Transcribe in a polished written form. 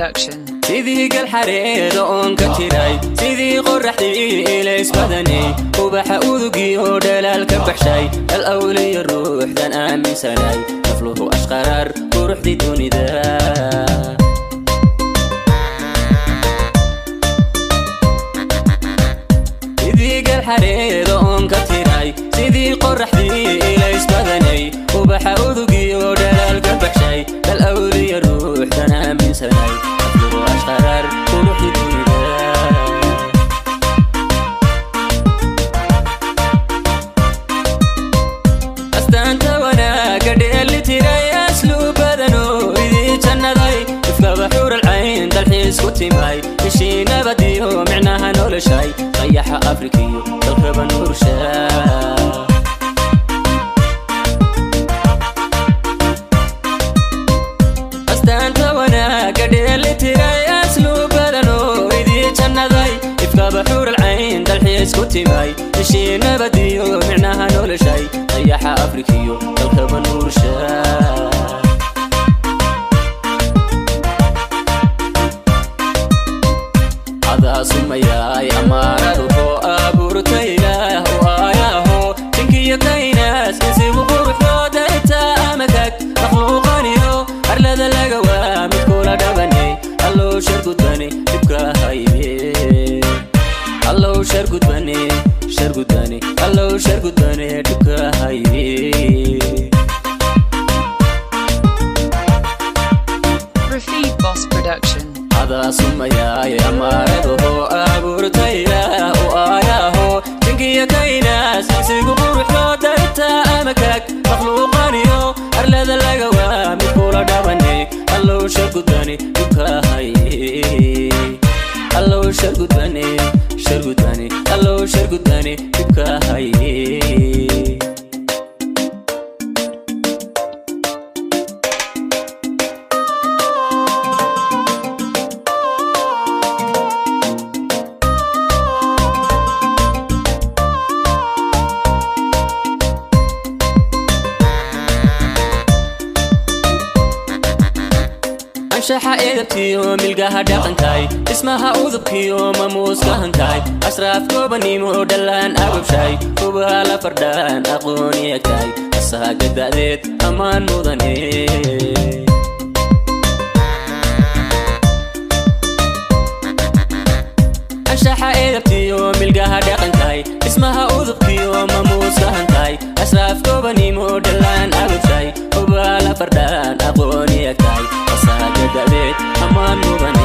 Production. Sidii galxareeda oon ka jiray, sidii qoraxdii ilaysbadanay, ubaxa udugiyo dhalaal ka baxshay, al awliya ruuxdan aaminsanay, nafluhu ashqaraar quruxdii dunida. Sidii galxareeda oon ka tiray, sidii qoraxdii ilaysbadanay, ubaxa udugiyo dhalaal ka baxshay, al awliya ruuxdan aaminsanay, nafluhu ashqaraar quruxdii dunida. Astaanta wanaaga dheeli tiray, asluubadanoo idii jannaday, ifkaba xuural cayn dalxiis ku timay, heshii nabadiyo micnaha noloshay, qayaxa Afrikiyo dalkaba nuursha. Astaanta wanaaga dheeli tiray, asluubadanoo idii jannaday, ifkaba xuural cayn dalxiis ku timay, heshii nabadiyo micnaha noloshay, qayaxa Afrikiyo dalkaba nuursha. Adaa sumayaay amaaraduho abuurta Ilaah u aayaho jinkiyo kaynaas insigu quruxdooda itaa amakag makhluuqaniyo arlada laga waa mid kula dhabanay. Allow shargudbane dhibka haybe, allow shargudbane, shargudbane, allow shargudbane dhibka haybe. Rafid Boss Production. Adaa sumayaay amaaraduho abuurta Ilaah u aayaho jinkiyo kaynaas insigu quruxdooda itaa amakag makhluuqaniyo arlada laga waa mid kula dhabanay. Allow shargudbane dhibka haye, allow shargudbane, shargudbane, allow shargudbane dhibka haye. Anshaxa edabtiyo milgaha dhaqankaay, dhismaha udubkiyo mamuuska hankaay, ashraaf goobanimo dhallaan ababshay, hubaala fardhaan aqooni egtahay, asaaga da'deed ammaan mudane. Anshaxa edabtiyo milgaha dhaqankaay, dhismaha udubkiyo mamuuska hankaay, ashraaf goobanimo dhallaan ababshay, hubaala fardhaan aqooni egtahay, asaaga da'deed ammaan mudane.